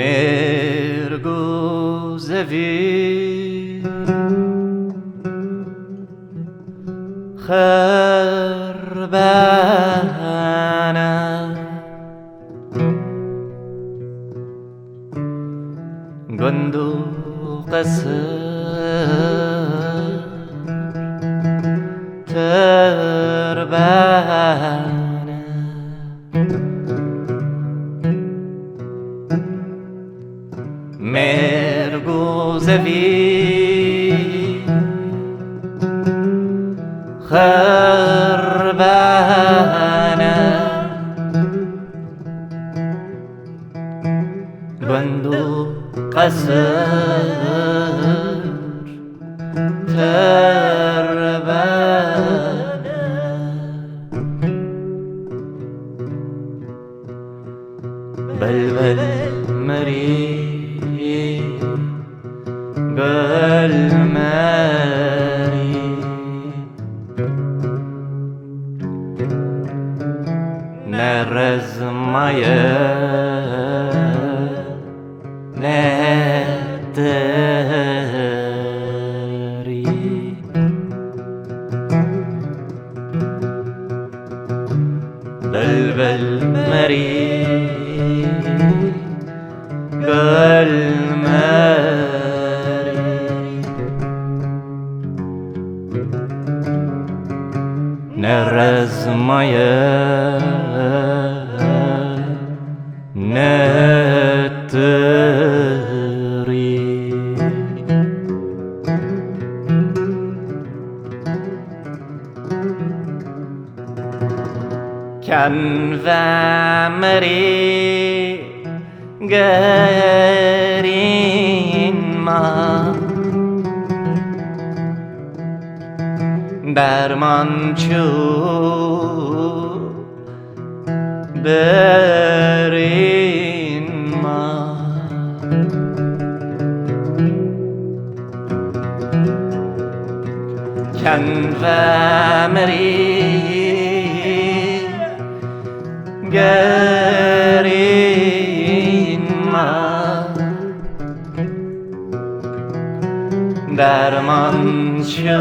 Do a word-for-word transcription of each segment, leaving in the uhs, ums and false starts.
Mêrgo zevî xirbane, gund û qesir tirbane. Mêrgo zevî xirbane, gund û qesir tirbane. Belbel merî, gul merî, ne rezmaye, ne terî. Belbel merî, gul merî, ne rezmaye, ne terî. Ken ve merî gerîn ma, derman çû berîn ma. Ken ve merî gerîn ma, derman çû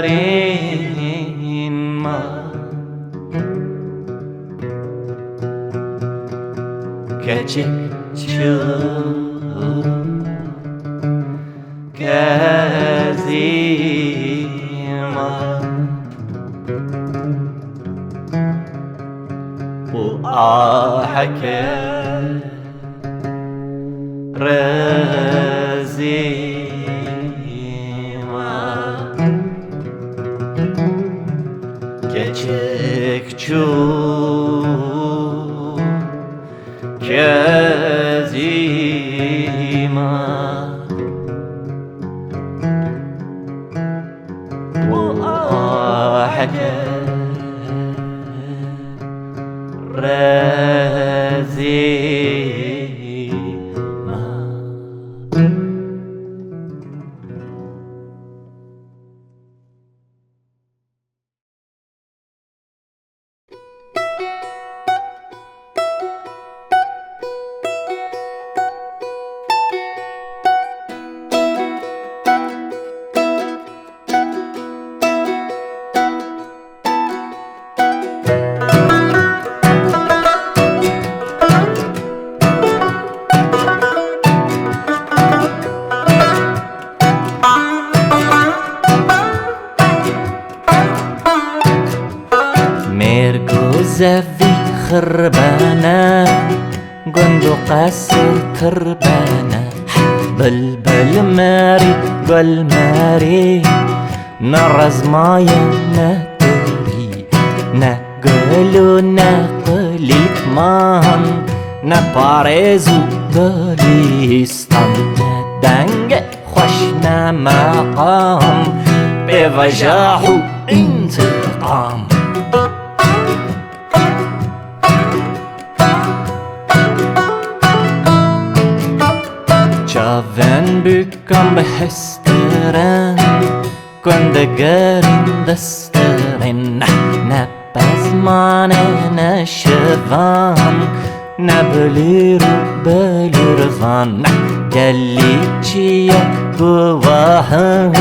berîn ma. Keçik çû kezî ma, û aheke rezî ma. Keçik çû kezî ma, û aheke rezî ma. Mêrgo zevî xirbane, gund û qesir tirbane. Bilbil merî, gul merî, ne rezmaye ne turî, ne gul û ne kulîlk man, ne parêz û gulîstan, ne denge xweş ne meqam, bê vejah û întiqam. Çavên bûkan bi hestirin, kun digerin destirên, ne, ne pez Mane ne şivan, ne bilîr û bilîrvan, ne gelî çiye guvahin,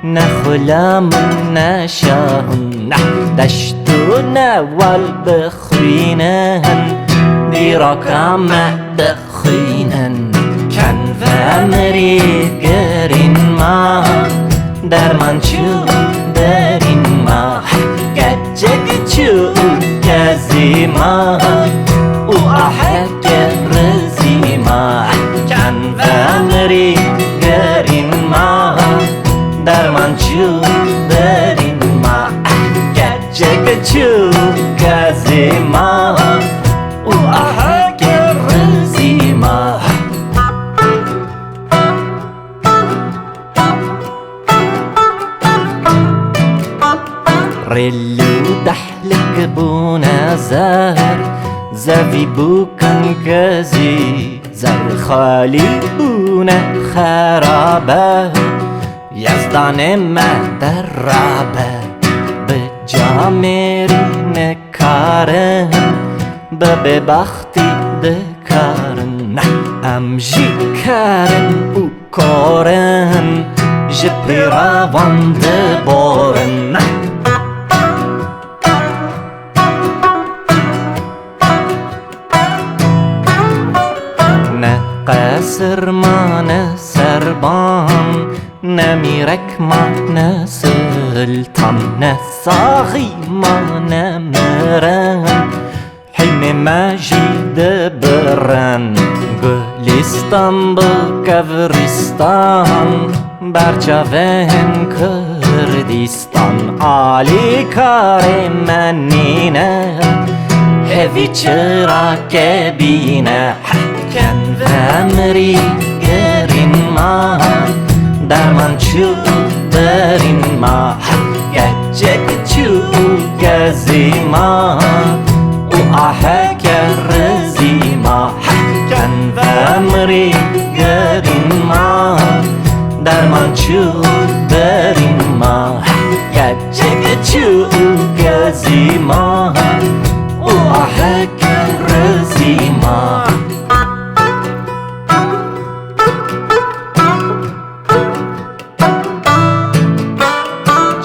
ne xulam û ne şahun, ne deşt û ne wal bixwînin, dîraka me dixwînin. Kenve mirî gerîn ma, derman çû derîn ma, keçek çû kezî ma, û aheke rizî ma. Kenve mirî gerîn ma, derman çû derîn ma, keçek çû kezî ma, û aheke rizî ma. Rêl û dehlik bûne zer, zevî bûkin kezî, zer xalî bûne xerabe. Yezdanê me derabe, bi camêrî nikarin, bi bêbextî dikarin. Em jî kerin û korin, ji pêravan diborin. Ne qesir ma ne serban, ne mîrek ma ne siltan, ne saxî ma ne mirin, hînê me jî dibirin. Gulîstan bi kevrîstan, ber çavên Kurdîstan. Alîkarê me nîne, hevî çirake bîne. Kenve mirî gerîn ma, derman çû derîn ma, keçek çû kezî ma, û aheke rizî ma. Kenve mirî gerîn ma, derman çû derîn ma, keçek çû kezî ma, û aheke rizî ma.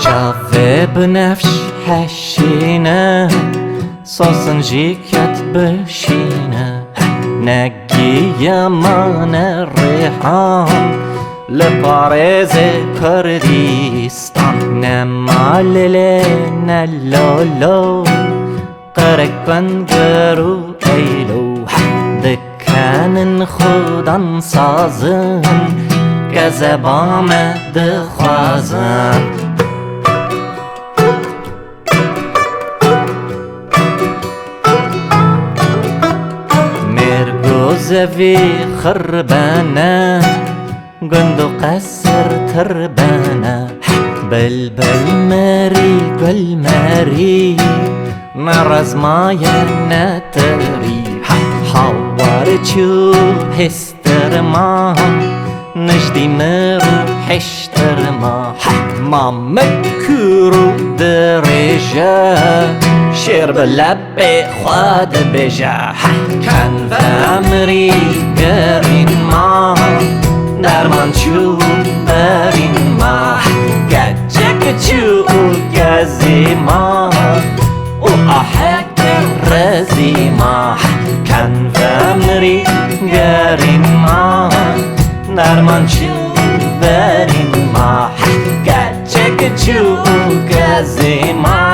Çavê binefş heşîne, sosin jî ket bişîne. Negiye mane rêhan, li parêzê Kurdîstan. Ne malilê ne lolo, qerekben ger û eylo, dikenin xudan sazin, kezeba me dixwazin. Mêrgo zevî xirbene, gund û qesir tirbene. Bilbil merî, gul merî, ne rezmaye ne tirî. Hawar çû hêstir ma, nijdî mir û hêştir ma. Ma me kûr û dirêje, şêr bi leb pê xwe dibêje. Kenve mirî gerîn ma, derman çû berîn ma, keçek çû kezî ma, û aheke rezî ma. Kenve mirî gerîn ma, derman çû berîn ma, keçek çû kezî ma.